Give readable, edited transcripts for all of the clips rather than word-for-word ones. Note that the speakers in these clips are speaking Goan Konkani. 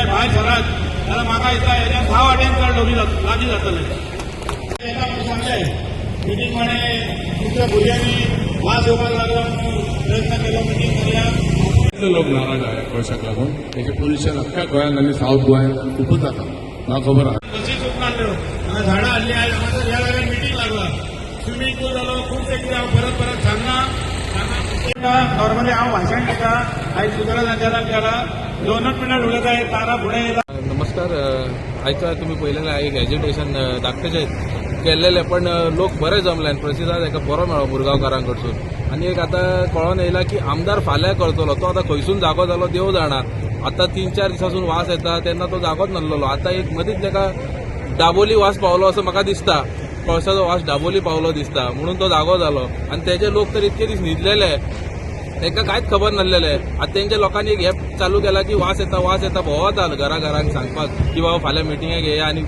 भायर सरात जाल्यार म्हाका दिसता हेज्यान 10 वाट्यान चड लोक लागीं जातले. एका म्हणून सांगले मिटींग म्हणे, तुमच्या भुरग्यांनी वास येवपाक लागला म्हणून प्रयत्न केलो, मिटींग करया. कितले लोक नाराज आहे कोळशाक लागून. तेचें पोल्युशन अख्ख्या गोंयांत आनी सावथ गोंयांत खुबूच जाता, म्हाका खबर आहा. बसी सुटनासल्यो. हांगा झाडां हाडली. आयज हांगासर ह्या जाग्यार मिटींग लागला. स्विमींग पूल जालो, खूबशें कितें. हांव परत परत सांगना. नॉर्मली हांव भाशण दिता. आयज सुदारा संचालक केला. 2च मिनट उलयता. तारा फुडें येता. नमस्कार. आयच्या तुमी पळयलेलें एक एजिटेशन धाकटेशें केल्लेलें, पण लोक बरे जमले आनी प्रतिसाद एका बरो मेळ्ळो मुरगांवकारां कडसून. आनी एक आतां कळोन येयला की आमदार फाल्यां करतलो. तो आतां खंयसून जागो जालो देव जाणा. आतां 3-4 दिसांसून वास येता तेन्ना तो जागोच नासलेलो. आतां एक मदींच ताका दाबोली वास पावलो असो म्हाका दिसता. कोळशाचो वास दाबोली पावलो दिसता, म्हणून तो जागो जालो. आनी तेजे लोक तर इतके दीस न्हिदलेले, तांकां कांयच खबर नासलेलें. आतां तेंच्या लोकांनी एक हें चालू केला की वास येता, वास येता, भोंवता घरा घरांक सांगपाक की बाबा फाल्यां मिटिंगेक येया आनी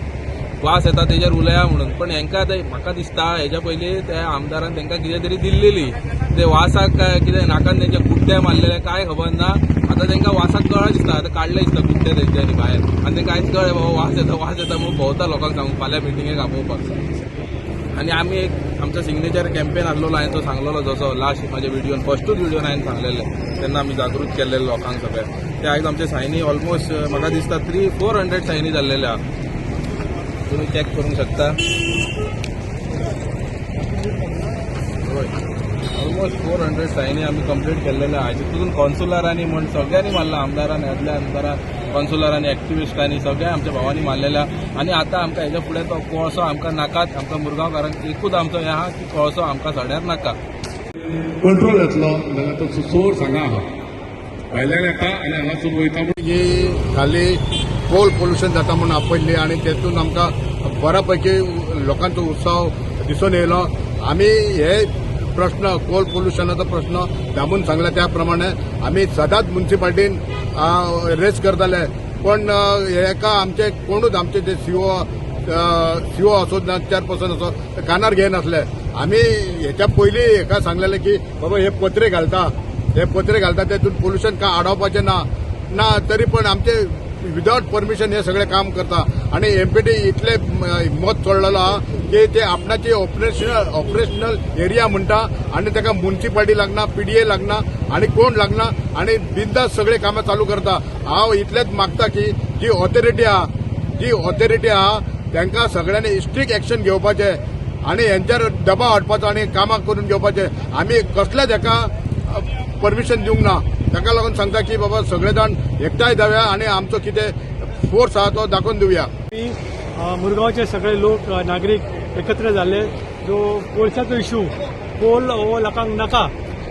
वास येता तेजेर उलया म्हणून. पण हेंकां आतां म्हाका दिसता, हेच्या पयलीं त्या आमदारान तांकां कितें तरी दिल्लेली ते वासाक, काय कितें नाकान तेंच्या गुड्डे मारलेले, काय खबर ना. आतां तांकां वासाक कळ्ळें दिसता. आतां काडलें दिसता गुड्डे तेंच्यांनी भायर आनी ते कांयच कळ्ळें बाबा वास येता, वास येता म्हणून भोंवता लोकांक सांगून फाल्यां मिटिंगेक आपोवपाक. आनी आमी एक आमचो सिग्नेचर कॅम्पेन आसलेलो, हांवें तो सांगलेलो जसो लास्ट म्हाज्या व्हिडियोन, फर्स्टूच व्हिडियोन हांवें सांगलेलें तेन्ना आमी जागृत केल्लेले लोकांक सगळे. ते आयज आमचे सायनी ऑलमोस्ट म्हाका दिसता 300-400 सायनी जाल्लेले आहा. तुमी चॅक करूंक शकता. हय, ऑलमोस्ट 400 सायनी आमी कंप्लीट केल्लेले आहा. तितून कॉन्सुलरांनी म्हण सगळ्यांनी मारला. आमदारान, आदल्या आमदारान, कॉन्सुलरांनी, एक्टिविस्टांनी, सगळ्या आमच्या भावांनी मारलेल्या. आनी आतां आमकां हेच्या फुडें तो कोळसो आमकां नाकात. आमकां मुरगांवकारांक एकूच आमचो हें आहा की कोळसो आमकां सड्यार नाका. कंट्रोल येतलो जाल्यार तो सोर्स हांगा आहा, भायल्यान येता आनी हांगासून वयता. ही खाली कोल पोल्युशन जाता म्हणून आपयल्ली आनी तेतून आमकां बऱ्या पैकी लोकांचो उत्साह दिसून येयलो. आमी हे प्रश्न, कोल पोल्युशनाचो प्रश्न दामून सांगला, त्या प्रमाणे आमी सदांच मुन्सिपाल्टीन रेस करताले. पण हेका आमचे कोणूच, आमचे जे सीओ असो ना चेअरपर्सन असो, ते कानार घेयनासले. आमी हेच्या पयलीं हेका सांगलेले की बाबा हे पत्रे घालता, हे पत्रे घालता, तेतून पोल्युशन काय आडावपाचें ना. ना तरी पण आमचे विदाउट परमिशन हे सगळे काम करता आणि एमपीटी इतले मत चोडलेलो आहा की ते आपणाची ऑपरेशनल एरिया म्हणटा आणि ताका मुन्सिपाल्टी लागना, पीडीए लागना आणि कोण लागना आणि बिंदास सगळे कामां चालू करता. हांव इतलेच मागता की जी ऑथॉरिटी आहा तांकां सगळ्यांनी स्ट्रिक्ट एक्शन घेवपाचें आणि हेंचेर दबाव हाडपाचो आणि कामां करून घेवपाचें. आमी कसलेच हेका परमिशन दिवंक ना. ताका लागून सांगता की बाबा सगळे जाण एकठांय जावया आणि आमचो कितें फोर्स आहा तो दाखोवन दिवया. आमी मुरगांवचे सगळे लोक, नागरीक एकत्र जाल्ले. जो कोळशाचो इशू, कोल हो लोकांक नाका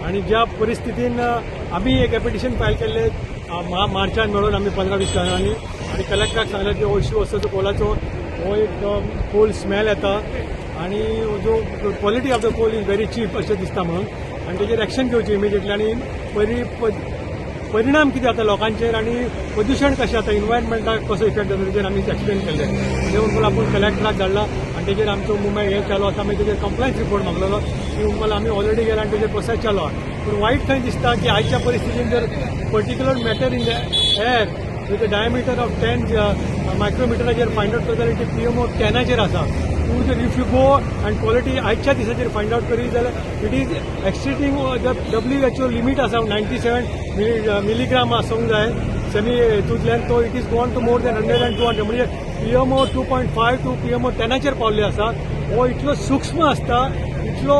आणि ज्या परिस्थितीन आमी एक एप्लिकेशन फायल केल्ले मार्चान मेळून आमी 15-20 जाणांनी आणि कलेक्टराक सांगलें की हो इशू आसा तो कोलाचो, हो एक कोल स्मेल येता आणि जो quality of the coal is very cheap अशें दिसता म्हणून आनी तेजेर एक्शन घेवची इमिजिएटली. आनी परिणाम कितें जाता लोकांचेर आनी प्रदुशण कशें जाता, इन्वायरमेंटाक कसो इफेक्ट जाता, तेजेर आमी एक्सप्लेन केल्लें. म्हणजे आपूण कलेक्टराक धाडला आनी तेजेर आमचो मुवमेंट हें चालू आसा. मागीर तेजेर कंप्लायन्स रिपोर्ट मागलेलो की म्हणपाक आमी ऑलरेडी गेला आनी तेजेर प्रोसेस चालू आहा. पूण वायट खंय दिसता की आयच्या परिस्थितीन जर particulate matter in the air with a diameter of 10 मायक्रोमिटराचेर find out करता जाल्यार ती पीएमओ 10आचेर आसा. तूं जर if you go and quality आयच्या दिसाचेर फायंड आउट करीत जाल्यार it is exceeding the WHO limit आसा. 97 मिलीग्राम आसूंक जाय सेमी हितूंतल्यान, तो it is gone to more than 100 and 200. म्हणजे PMO 2.5 to PMO 10आचेर पावल्ले आसा. हो इतलो सूक्ष्म आसता, इतलो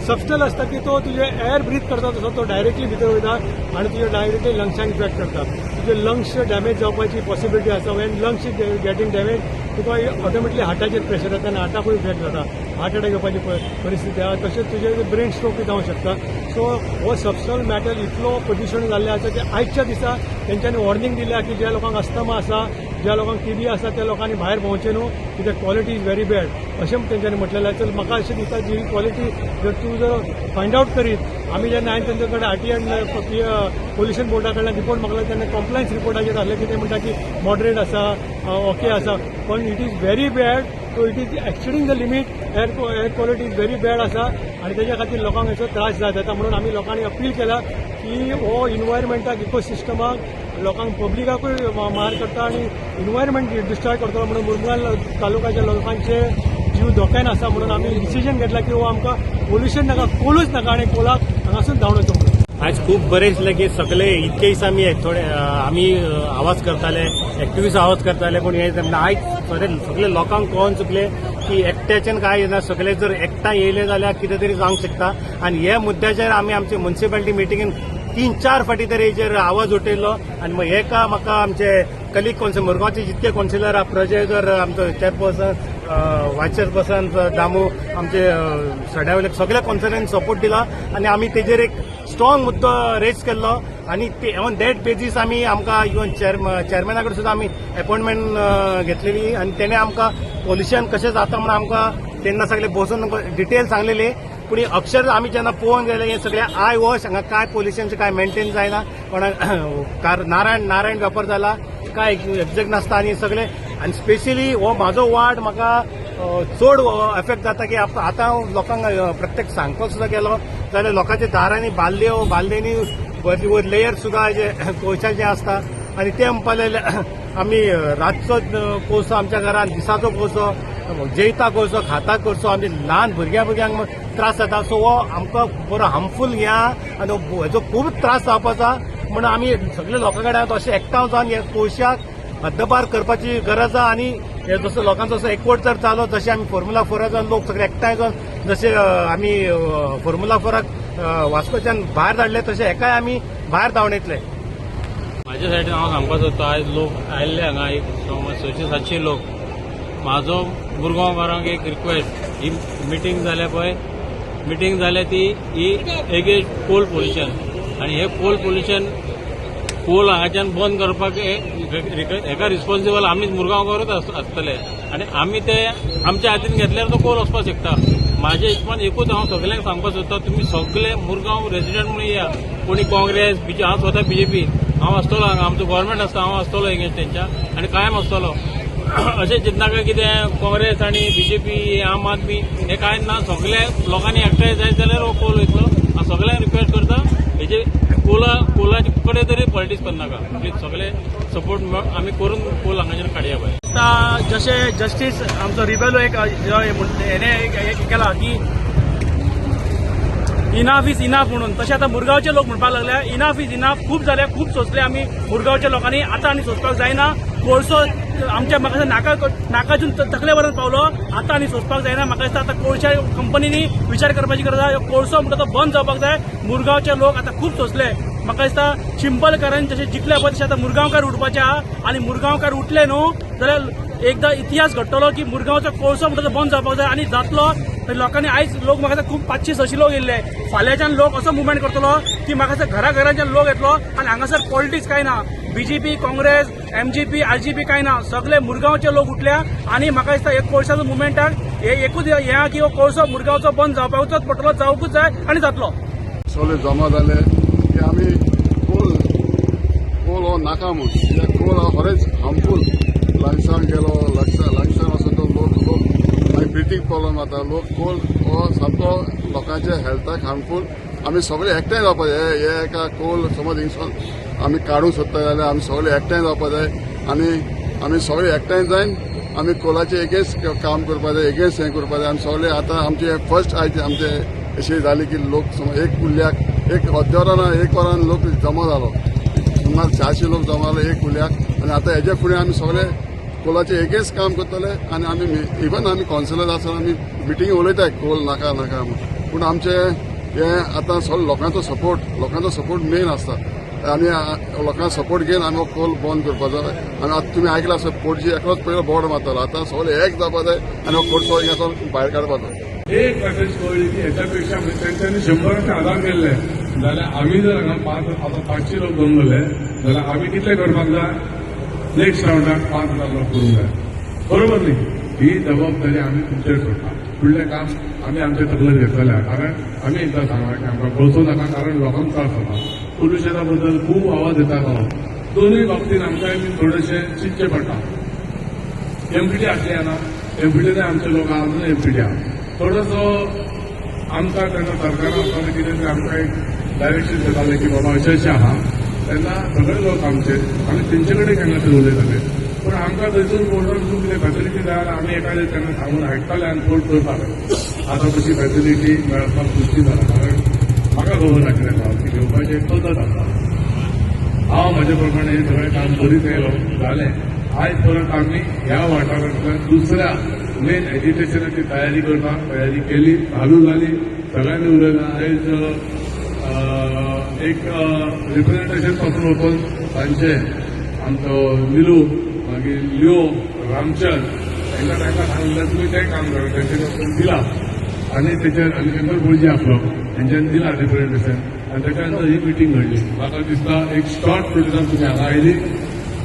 सबस्टल आसता की तो तुजे एअर ब्रीथ करता तसो तो डायरेक्टली भितर वयता आनी तुजे डायरेक्टली लंग्सांक इफेक्ट करता. तुजे लंग्स डॅमेज जावपाची पॉसिबिलिटी आसा. When lungs is getting damage, तुका ऑटोमॅटिकली हार्टाचेर प्रेशर येता आनी हार्टाकूय इफेक्ट जाता, हार्ट अटॅक येवपाची परिस्थिती आसा. तशेंच तुजे ब्रेन स्ट्रोकूय जावंक शकता. सो हो सबस्टल मॅटर इतलो प्रदुशण जाल्लें आसा की आयच्या दिसा तेंच्यांनी वॉर्निंग दिल्या की ज्या लोकांक अस्थमा आसा, ज्या लोकांक टीबी आसा, त्या लोकांनी भायर भोंवचें न्हू, कित्याक क्वॉलिटी is very bad अशें तेंच्यांनी म्हटलेलें. तर म्हाका अशें दिसता, जी क्वॉलिटी जर तूं जर फायंड आउट करीत, आमी जेन्ना हांवें तेंचे कडेन आरटीआय पोल्युशन बोर्डा कडल्यान रिपोर्ट मागलो तेन्ना कॉम्प्लायन्स रिपोर्टाचेर आसलें की ते म्हणटा की मॉडरेट आसा, ओके आसा, पण it is very bad. So it is exceeding the limit. Air quality is very bad आसा आनी तेज्या खातीर लोकांक हेचो त्रास जाता म्हणून आमी लोकांनी अपील केला की हो इनवायरमेंटाक, इकोसिस्टमाक, लोकांक, पब्लिकाकूय मार करता आनी इनवायरमेंट डिस्ट्रॉय करतलो म्हणून मुरगांव तालुक्याच्या लोकांचे जीव धोक्यान आसा म्हणून आमी डिसिजन घेतला की हो आमकां पोल्युशन नाका, कोलूच नाका आनी कोलाक हांगासून धांवडावचो म्हणून. आज खूब बरें दिसलें की सगळे इतके दीस आमी थोडे आमी आवाज करताले, एक्टिविस्ट आवाज करताले, पूण हे जमना. आयज सगळे सगळे लोकांक कळोन चुकले की एकट्याच्यान काय ना, सगळे जर एकठांय येयले जाल्यार कितें तरी जावंक शकता. आनी हे मुद्द्याचेर आमी आमचे म्युन्सिपालिटी मिटिंगेन 3-4 फावटी तरी हेजेर आवाज उठयलो. आनी मग हेका म्हाका आमचे कलीग कौन्सिल, मुरगांवचे जितके कौन्सिलर आहा, प्रजय जर आमचो चेअरपर्सन, वायस चेअरपर्सन दामू, आमचे सड्यावयले सगळ्या कौन्सिलरांनी सपोर्ट दिला आनी आमी तेजेर एक स्ट्रॉंग मुद्दो रेज केल्लो. आनी ऑन that basis आमी आमकां इवन चेअरमॅना कडेन सुद्दां आमी अपॉयंटमेंट घेतलेली आनी तेणे आमकां पोल्युशन कशें जाता म्हणून आमकां तेन्ना सगळे बसून डिटेल सांगलेले. पूण अक्षर आमी जेन्ना पळोवंक गेले, हे सगळे I wash, हांगा काय पोल्युशनचें काय मेंटेन जायना. कोणाक नारायण नारायण वेपर जाला, काय एग्जेक्ट नासता. आनी सगळे आनी स्पेशली हो म्हाजो वार्ड म्हाका चड एफेक्ट जाता की आतां लोकांक प्रत्येक सांगपाक सुद्दां गेलो जाल्यार लोकांच्या दारांनी बालद्यो, बालद्यांनी वयर वयर लेयर सुद्दां जे कोळशाचे आसता. आनी ते म्हणपाक लागले, आमी रातचो कोळसो आमच्या घरान, दिसाचो कोळसो, जेयता कोळसो, खाता कोळसो, आमचे ल्हान भुरग्यां भुरग्यांक त्रास जाता. सो हो आमकां बरो हार्मफूल हें आहा आनी हेजो खूब त्रास जावपाचो आहा म्हणून आमी सगळे लोकां कडेन अशें एकठांय जावन हे कोळशाक हद्दपार करपाची गरज आहा. आनी हे जसो लोकांचो असो एकवट जर जालो, जशें आमी फॉर्मुला फोराक लोक सगळे एकठांय जावन जशे आमी फॉर्मुला फोराक वास्कोच्यान भायर धाडले, तशें हेकाय आमी भायर धांवणयतले. म्हाज्या सायडीन हांव सांगपाक सोदता, आयज लोक आयिल्ले हांगा एक सुमार 600-700 लोक. म्हाजो मुरगांवकारांक एक रिक्वेस्ट, ही मिटींग जाल्या पळय, मिटींग जाल्या ती ही एगेन्स्ट कोल पोल्युशन. आनी हे कोल पोल्युशन, कोल हांगाच्यान बंद करपाक हेका रिस्पॉन्सिबल आमीच मुरगांवकारूच आसतले आनी आमी ते आमच्या हातीन घेतल्यार तो कोल वचपाक शकता. म्हाज्या हिशोबान एकूच हांव सगल्यांक सांगपाक सोदता, तुमी सगळे मुरगांव रेजिडंट म्हणून या, कोणी काँग्रेस, बीजे, हांव स्वता बीजेपी, हांव आसतलो हांगा, आमचो गव्हर्मेंट आसता, हांव आसतलो एगेन्स्ट तेंच्या आनी कायम आसतलो. अशें चिंतनाका कितें काँग्रेस आनी बीजेपी, आम आदमी, हे कांय ना. सगळे लोकांनी एकठांय जायत जाल्यार हो कोल वयतलो. हांव सगळ्यांक रिक्वेस्ट करता, हेजे कोलाचे कडेन तरी पॉलिटिक्स करनाका प्लीज. सगळे सपोर्ट आमी करून कोल हांगाच्यान काडया पळय. आतां जशें जस्टीस आमचो रिबेलो एक हेणे एक केला की इनाफ is enough म्हणून, तशें आतां मुरगांवचे लोक म्हणपाक लागले इनाफ is enough. खूब जाले, खूब सोंसले आमी मुरगांवच्या लोकांनी, आतां आनी सोंसपाक जायना. कोळसो आमच्या म्हाका दिसता नाका नाकाजून तकले वरून पावलो, आतां आनी सोंसपाक जायना. म्हाका दिसता आतां कोळशा कंपनींनी विचार करपाची गरज आसा. कोळसो म्हणटा तो बंद जावपाक जाय. मुरगांवचे लोक आतां खूब सोंसले. म्हाका दिसता चिंबलकारांनी जशें जिखले पळय, तशें आतां मुरगांवकार उठपाचे आहा. आनी मुरगांवकार उठले न्हू जाल्यार एकदां इतिहास घडटलो की मुरगांवचो कोळसो म्हणटा तो बंद जावपाक जाय आनी जातलो. लोकांनी आयज लोक म्हाका दिसता खूब 500-600 लोक येयल्ले. फाल्यांच्यान लोक असो मुवमेंट करतलो की म्हाका दिसता घरा घरांच्यान लोक येतलो. आनी हांगासर पॉलिटिक्स कांय ना, बीजेपी, काँग्रेस, एमजीपी, आरजीपी कांय ना, सगळे मुरगांवचे लोक उठल्या. आनी म्हाका दिसता एक कोळशाचो मुवमेंटाक हे एकूच हें आहा की हो कोळसो मुरगांवचो बंद जावपाकूच पडटलो, जावंकूच जाय आनी जातलो. सगळे जमा जाले की आमी कोल कोल हो नाका म्हूण, कित्याक कोल हो खरेंच हार्मफूल. लंग्सान गेलो, लंग्सान वचून तो लोक लोक मागीर ब्रिथींग प्रॉब्लम जाता. लोक कोल हो सामको लोकांच्या हेल्थाक हार्मफूल. आमी सगळे एकठांय जावपा जाय. हे एका कोल समज हिंगसून आमी काडूंक सोदता जाल्यार आमी सगळे एकठांय जावपा जाय आनी आमी सगळे एकठांय जायन आमी कोलाचे एगेन्स्ट काम करपा जाय, एगेन्स्ट हें करपा जाय आमी सगळे. आतां आमचे फर्स्ट आयज आमचे अशें जालें की लोक समज एक उल्याक एक अर्द्या वरान, एक वरान लोक जमा जालो, सुमार 400 लोक जमा जाले एक उल्याक. आनी आतां हेजे फुडें आमी सगळे कोलाचे एगेन्स्ट काम करतले. आनी आमी इवन आमी कौन्सिलर आसतना आमी मिटींग उलयताय कोल नाका नाका म्हूण, पूण आमचे हे आतां सगळे लोकांचो सपोर्ट मेन आसता. आनी लोकांचो सपोर्ट घेवन आमी हो कोल बंद करपाचो. आनी आतां तुमी आयकलां आसत, पणजी एकलोच पयलो बोर्ड मारतालो. आतां सगळे एक जावपा जाय आनी हो कोळसो हिंगासून भायर काडपाचो. एक मेसेज कळ्ळी की ह्याच्या पेक्षा म्हणजे तेंच्यांनी 100चे 1000 केल्ले जाल्यार आमी जर हांगा पांच, आतां 500 लोक जमले जाल्यार आमी कितले करपाक जाय? नेक्स्ट रावंडाक 5000 लोक करूंक जाय, बरोबर न्ही? ही जबाबदारी आमी तुमचेर सोडटा. फुडलें काम आमी आमच्या तकलेर घेतलेलें आहा, कारण आमी एकदां सांगला की आमकां कोळसो नाका, कारण लोकांक त्रास जाता. पोल्युशना बद्दल खूब आवाज येतालो. दोनूय बाबतीन आमकांय बी थोडेशें चिंतचें पडटा. एमपीटी आसलें ना. एमपीटीन आमचे लोक अजून एमपीटी आहा. थोडोसो आमकां तेन्ना सरकारान आसतना कितें तरी आमकां एक डायरेक्शन दितालें की बाबा अशें अशें आहा, तेन्ना सगळे लोक आमचे आमी तेंचे कडेन केन्ना तरी उलयताले. पूण आमकां थंयसून कोर्टान कितें फॅसिलिटी जाय जाल्यार आमी एखादें तेन्ना सांगून आयकताले आनी कोर्ट करताले. आतां तशी फॅसिलिटी मेळपाक मुश्कील जाला, कारण म्हाका खबर ना कितें जालां की घेवपाची एक पद्दत आसा. हांव म्हजे प्रमाणे हें सगळें काम करीत येयलो जालें. आयज परत आमी ह्या वाठारांतल्यान दुसऱ्या मेन एजिटेशनाची तयारी करता, तयारी केली, चालू जाली, सगळ्यांनी उलयलां. आयज एक रिप्रेझेंटेशन पासून वचून तांचे आमचो निलू, मागीर लिओ, रामचंद तांकां तांकां सांगलें तुमी तें काम करा, तेंचे कडसून दिला आनी तेचेर शंकर गुरुजी आसलो तेंच्यांनी दिला रिप्रेझेंटेशन आनी तेच्या नंतर ही मिटींग घडली. म्हाका दिसता एक शॉर्ट नोटिसान तुमी हांगा आयली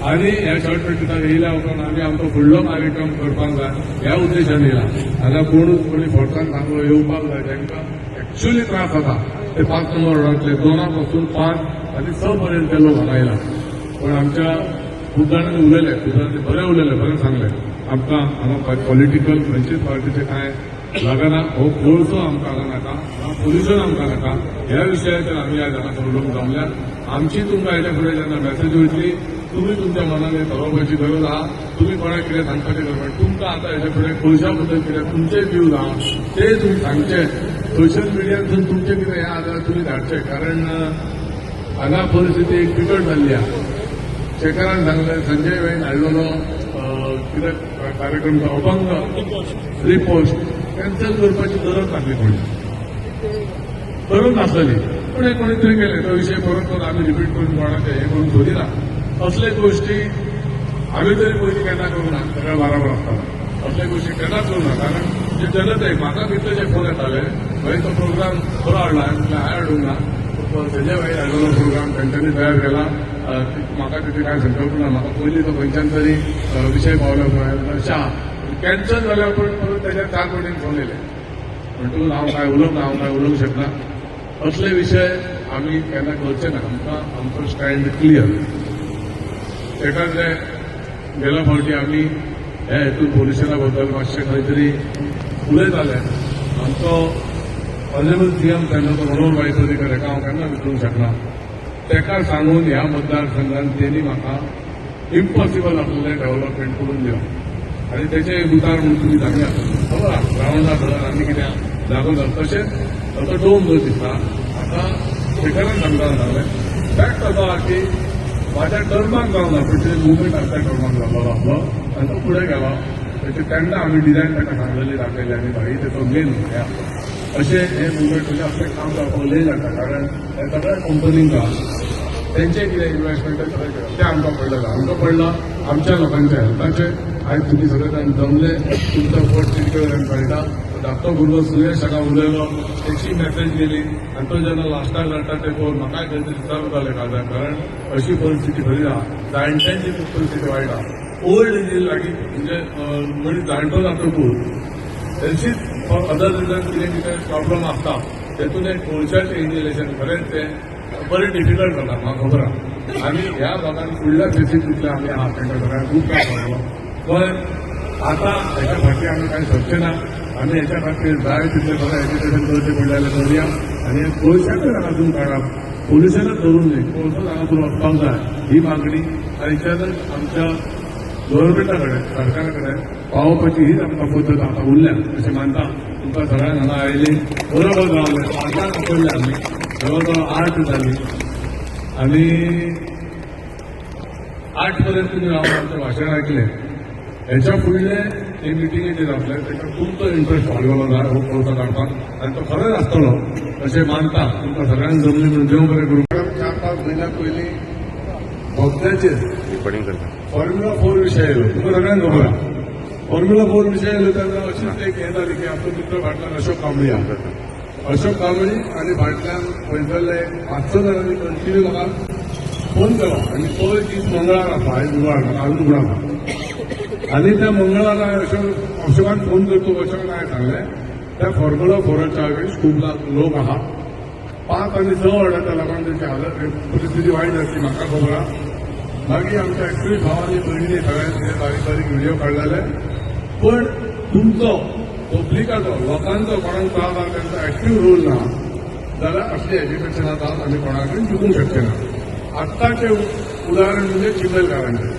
आनी ह्या शॉर्ट नोटिसान येयल्या उपरांत आमी आमचो फुडलो कार्यक्रम करपाक जाय ह्या उद्देशान येयला. हांगा कोणूच कोणी फोर्सान सांगलो येवपाक जाय, तांकां एक्च्युअली त्रास जाता ते 5 नंबर वॉर्डांतले 2 पासून 5 आनी 6 पर्यंत ते लोक हांगा येयला. पण आमच्या खूब जाणांनी उलयले, खूब जाणांनी बरें उलयलें, बरें सांगलें. आमकां हांगा पॉलिटिकल खंयचेच पार्टीचें कांय लागना, हो कोळसो आमकां हांगा नाका, पोल्युशन आमकां नाका, ह्या विशयाचेर आमी आज हांगा उलोवंक जमल्या. आमची तुमकां हेच्या फुडें जेन्ना मॅसेज वयतली तुमी तुमच्या मनान हें थारोवपाची गरज आहा, तुमी कोणाक कितें सांगपाचें गरज. तुमकां आतां हेच्या फुडें कोळशा बद्दल कितें तुमचे व्यूज आहा ते तुमी सांगचे, सोशल मिडियांतून तुमचें कितें हें आहा तुमी धाडचें, कारण हांगा परिस्थिती एक बिकट जाल्ली आहा. शेखरान सांगलें, संजय भाईन हाडलेलो कितें कार्यक्रम अभंग रिपोस्ट कॅन्सल करपाची गरज नासली, कोणी गरज नासली, पूण हें कोणी तरी केलें. तो विशय परत परत आमी रिपीट करून कोणाचें हें करून सोदिना. असले गोश्टी आमी तरी पयलीं केन्ना करूं ना, सगळ्या बाराबर आसतना असले गोश्टी केन्नाच करूं ना. कारण जे जनतेक म्हाका कितलेशे फोन येताले, मागीर तो प्रोग्राम बरो हाडला, हांवें म्हटलें हांवें हाडूंक ना, संजय भाई हाडलेलो प्रोग्राम तेंच्यांनी तयार केला, म्हाका तेची कांय संकल्प ना. म्हाका पयलीं तो खंयच्यान तरी विशय पावलो अशें कॅन्सल जाल्या उपरांत परत तेच्या 4 कोटीन फोन येयले, म्हणटकूच हांव कांय उलोवंक ना, हांव कांय उलोवंक शकना. असले विशय आमी केन्ना करचे ना. आमकां आमचो स्टँड क्लियर. एखाद्रे गेल्या फावटी आमी ह्या हेतून पोल्युशना बद्दल मातशें खंय तरी उलयताले. आमचो ऑनरेबल सीएम तेन्ना तो मनोहर भाई पर्रीकर हेका हांव केन्ना विसरूंक शकना. तेका सांगून ह्या मतदारसंघान तेणी म्हाका इम्पॉसिबल आसलेलें डेव्हलपमेंट करून दिलां आनी तेचें एक उतार म्हणून तुमी सांगया खबर आहा, ग्रावंडा धर आनी कितें जागो धर, तशेंच आतां डोम जर दिसता. आतां शेखरान सांगता सांगलें फॅक्ट असो आहा की म्हाज्या टर्माक जावना, पूण ते मुवमेंट आसा त्या टर्माक जाल्लो आसलो आनी तो फुडें गेलो. तेचे तेन्ना आमी डिजायन ताका सांगलेली दाखयली आनी भाई तेचो मेन हें आसलो. अशें हें मुवमेंट म्हणजे असलें काम जावपाक लेट जाता, कारण ह्या सगळ्या कंपनींक तेंचें कितें इन्वेस्टमेंट सगळें तें आमकां पडलें, आमकां पडलां आमच्या लोकांच्या हेल्थाचें. आयज तुमी सगळे जाण जमले, तुमचो वोट कितें कळटा. धाकटो भुरगो सुयश हांगा उलयलो, तेची मॅसेज गेली आनी तो जेन्ना लास्टाक धाडटा ते पळोवन म्हाकाय खंय तरी सर्व जालें काळजाक, कारण अशी परिस्थिती खरी आहा. जाणट्यांची खूब परिस्थिती वायट आहा. ओल्ड एज लागीं म्हणजे मनीस जाणटो जातकूच तेंचीच फॉर अदर रिजन कितें कितें प्रॉब्लम आसता, तेतून एक कोळशाचें इन्हेलेशन खरेंच तें बरें डिफिकल्ट जाता, म्हाका खबर आहा. आनी ह्या भागान फुडल्या फेसीक आमी आहा तांकां सगळ्यांक खूब त्रास जालो. पण आतां हेच्या फाटीं आमी कांय सरचें ना, आमी हेच्या खातीर जाय तितलें सगळें एज्युकेशन करचें पडलें जाल्यार करुया आनी कोळशाचेर हांगासून काडप, पोल्युशनच धरून न्ही, कोळसो हांगासून वचपाक जाय ही मागणी आयच्यानच आमच्या गव्हर्मेंटा कडेन, सरकारा कडेन पावोवपाची हीच आमकां पद्दत आतां उरल्या अशें मानता. तुमकां सगळ्यांक हांगा आयली बरोबर गावलें, 5 आपडले आमी, जवळ जवळ 8 जाली आनी 8 पर्यंत तुमी रावन आमचें भाशण आयकलें. हेच्या फुडले हे मिटिंगेचेर जातले ताका तुमचो इंट्रस्ट वाडयलो जाय हो कोळसो काडपाक आनी तो खरेंच आसतलो अशें मानता. तुमकां सगळ्यांक जमली म्हणून देव बरें करूं. 4-5 म्हयन्या पयलीं बोगद्याचेर फॉर्म्युला 4 विशय येयलो, तुमकां सगळ्यांक खबर आहा. फॉर्म्युला 4 विशय येयलो तेन्ना अशीच एक हें जाली की आमचो मित्र फाटल्यान अशोक कांबळी आहा, अशोक कांबळी आनी फाटल्यान पयसल्ले 5-6 जाणांनी कंटिन्यू म्हाका फोन केलो आनी तो दीस मंगळार आसा, आयज गुरवार, म्हाका अजून उगडास आसा. आनी त्या मंगळारा अशोकान फोन करतो, अशोकान हांवें सांगलें त्या फॉर्म्युला 4च्या वेळेस खूब लोक आहा, 5 आनी 6 वॉर्डाच्या लोकांक तेची हालत परिस्थिती वायट जातली म्हाका खबर आहा. मागीर आमच्या एक्चुअली भावांनी भयणींनी सगळ्यांनी बारीक बारीक व्हिडिओ काडलेले, पण तुमचो पब्लिकाचो लोकांचो कोणाक त्रास जाता तांचो एक्टीव रोल ना जाल्यार असली एज्युकेशन आतां आमी कोणा कडेन जिखूंक शकचे ना. आत्ताचें उदाहरण म्हणजे चिखलकारांचें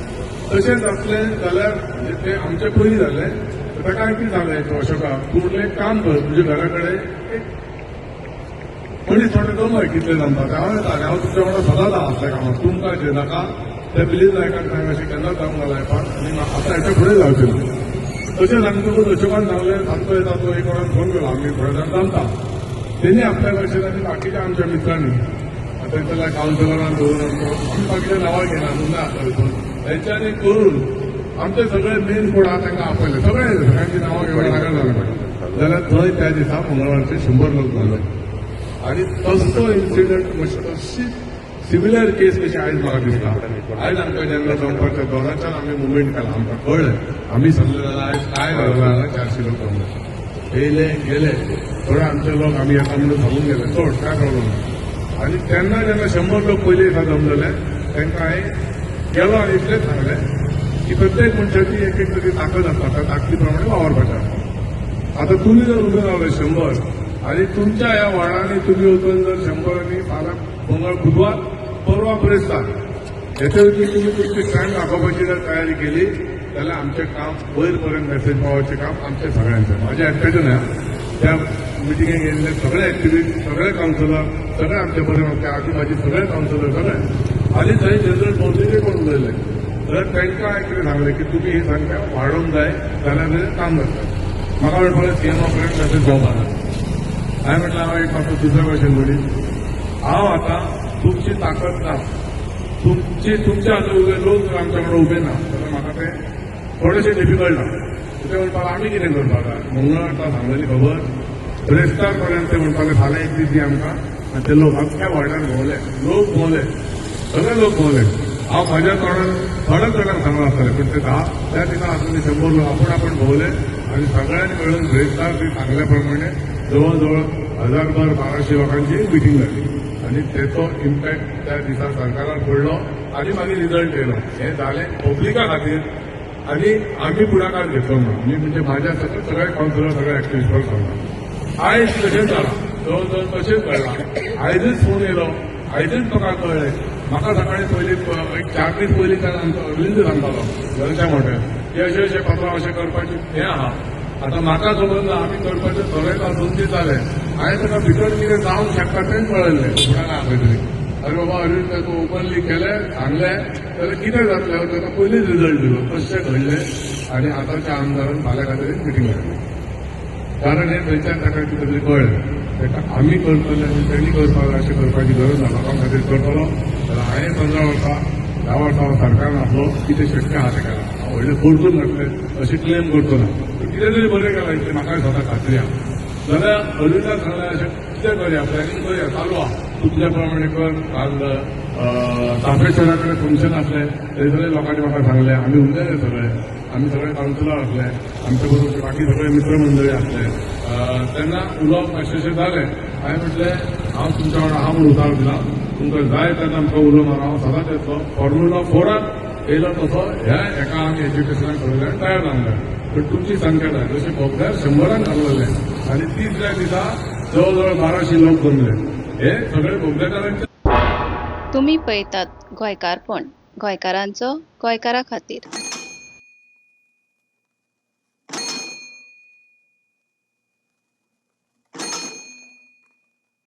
तशेंच आसलें जाल्यार म्हणजे ते आमचे पयलीं जालें ताका कितें सांगलें अशोका तूं म्हणलें एक काम कर तुज्या घरा कडेन एक मनीस थोडे जमय कितले जमता ते हांव येता आनी हांव तुमच्या वांगडा सदांच आसा असल्या कामाक तुमकां जें नाका ते प्लीज नायकान सांग अशें केन्नाच जावंक ना लायफान आनी आतां हाच्या फुडें जावचें ना. तशें सांगतकूच अशोकान सांगलें सांगतो येता तो एक कोणाक फोन केलो आमी थोडे जाण जमता तेणी आपल्या भशेन आनी बाकीच्या आमच्या मित्रांनी आतां जाल्यार कावन्सिलरान दवरून आमचो आमी बाकीच्या नांवां घेना मुद्दा आसा हितून तेंच्यांनी करून आमचे सगळे मेन कोण आहा तांकां आपयले सगळे सगळ्यांची नांवां घेवपाक नाका जालें जाल्यार थंय त्या दिसा मंगळवारचे 100 लोक जाले आनी तसो इन्सिडंट तशी सिमिलर केस कशी आयज म्हाका दिसता. आयज आमकां जेन्ना दनपारच्या 2च्यान आमी मुवमेंट केला आमकां कळ्ळें आमी समजले जाल्यार आयज काय जालें 400 लोक जमले येयले गेले थोडे आमचे लोक आमी येता म्हणून सांगून गेले चड काय प्रॉब्लम ना. आनी तेन्ना जेन्ना 100 लोक पयले दिसा जमलेले तांकां हांवें गेलो आनी इतलेंच सांगलें की प्रत्येक मनशाची एक एक तरी ताकद आसता त्या ताकदी प्रमाणे वावरपाचें आसता. आतां तुमी जर उबे रावले 100 आनी तुमच्या ह्या वार्डांनी तुमी वचून जर 100 आनी फाल्यां मंगळ बुधवार परवा ब्रेस्तार हेच्या वतीन तुमी तुमची स्टँड दाखोवपाची जर तयारी केली जाल्यार आमचें काम वयर पर्यंत मेसेज पावोवचें काम आमचें सगळ्यांचें म्हाजें एकट्याचें न्हय त्या मिटिंगेक गेल्ले सगळे एक्टिविस्ट सगळे कावन्सिलर सगळे आमचे बरे आमचे आजू बाजू सगळे कावन्सिलर सगळे आनी थंय जनरल पब्लिकूय कोण उलयले तर तांकां हांवें कितें सांगलें की तुमी ही संख्या वाडोवंक जाय जाल्यार तें काम जाता. म्हाका म्हणपाक सीएमा पर्यंत मेसेज जावपाक ना. हांवें म्हटलें हांव एक म्हाका दुसऱ्या भाशेन म्हणीत हांव आतां तुमची ताकद ना तुमची तुमच्या आतां उबे लोक जर आमच्या वांगडा उबे ना जाल्यार म्हाका तें थोडेशें डिफिकल्ट ना. ते म्हणपाक आमी कितें करपाक जाय मंगळवार सांगलेली खबर ब्रेस्तार पर्यंत ते म्हणपाक फाल्यां एक दीस दी आमकां आनी ते लोक अख्ख्या वॉर्डान भोंवले लोक भोंवले सगळे लोक भोंवले. हांव म्हाज्या तोंडान थोड्याच जाणांक सांगलां आसतलें पूण ते 10 त्या दिसा आसलेले 100 लोक आपूण आपूण भोंवले आनी सगळ्यांनी मेळून ब्रेस्तार ती सांगल्या प्रमाणे जवळ जवळ 1000 1200 लोकांची मिटींग जाली आनी तेचो इम्पॅक्ट त्या दिसा सरकारान पडलो आनी मागीर रिजल्ट येयलो. हें जालें पब्लिका खातीर आनी आमी फुडाकार घेतलो म्हणून मी म्हणजे म्हाज्या सगळे कावन्सिलर सगळे एक्टिविस्ट सांगता. आयज तशेंच जालां जवळ जवळ तशेंच घडलां. आयजूच फोन येयलो आयजूच म्हाका कळ्ळें. म्हाका सकाळी पयलीं एक 4 दीस पयलीं त्यान आमचो अरविंद सांगतालो घरच्या मोठ्यान की अशें अशें पत्रां अशें करपाचें हें आहा. आतां म्हाका खबर ना आमी करपाचें थोडेच 2 दीस जाले हांवें ताका भितर कितें जावंक शकता तें कळयलें कोणाक आपयतली तरी अरे बाबा अरविंद ताका ओपनली केलें सांगलें जाल्यार कितें जातलें ताका पयलींच रिजल्ट दिलो तशें घडलें आनी आतांच्या आमदारान फाल्यां खातीर मिटींग लागली कारण हें थंयच्यान ताका कितें तरी कळ्ळें ताका आमी करतले आनी तेणी करपाक जाय अशें करपाची गरज ना लोकां खातीर करतलो जाल्यार हांवें 15 वर्सां 10 वर्सां हांव सरकारान आसलो कितें शक्य आहा तें केलां हांव व्हडलें करतून घातलें अशें क्लेम करचो ना कितें तरी बरें केलां इतलें म्हाकाय स्वता खात्री आहा. जाल्यार अरविंदाक सांगलें अशें कितें करया प्लॅनिंग करया चालू आहा तूं तुज्या प्रमाणे कर. काल चाफेश्वरा कडेन फंक्शन आसलें थंय सगळे लोकांनी म्हाका सांगलें आमी उलयले सगळे आमी सगळे कावन्सिलर आसले आमचे बरोबर बाकी सगळे मित्रमंडळी आसले तेन्ना उलोवप अशें अशें जालें. हांवें म्हटलें हांव तुमच्या वांगडा आहा म्हूण उतार दिला तुमकां जाय तेन्ना आमकां उलो मार हांव सदांच येतलो. फॉर्म्युला 4 येयलो तसो ह्या एका आमी एज्युकेशनाक सगळे जाण तयार जावंक जाय पण तुमची संख्या जाय जशें बोगद्यार 100 घालवले आनी तिसऱ्या दिसा जवळ जवळ 1200 लोक जमले हे सगळे बोगद्याकारांचे. तुमी पळयतात गोंयकारपण, गोंयकारांचो गोंयकारा खातीर.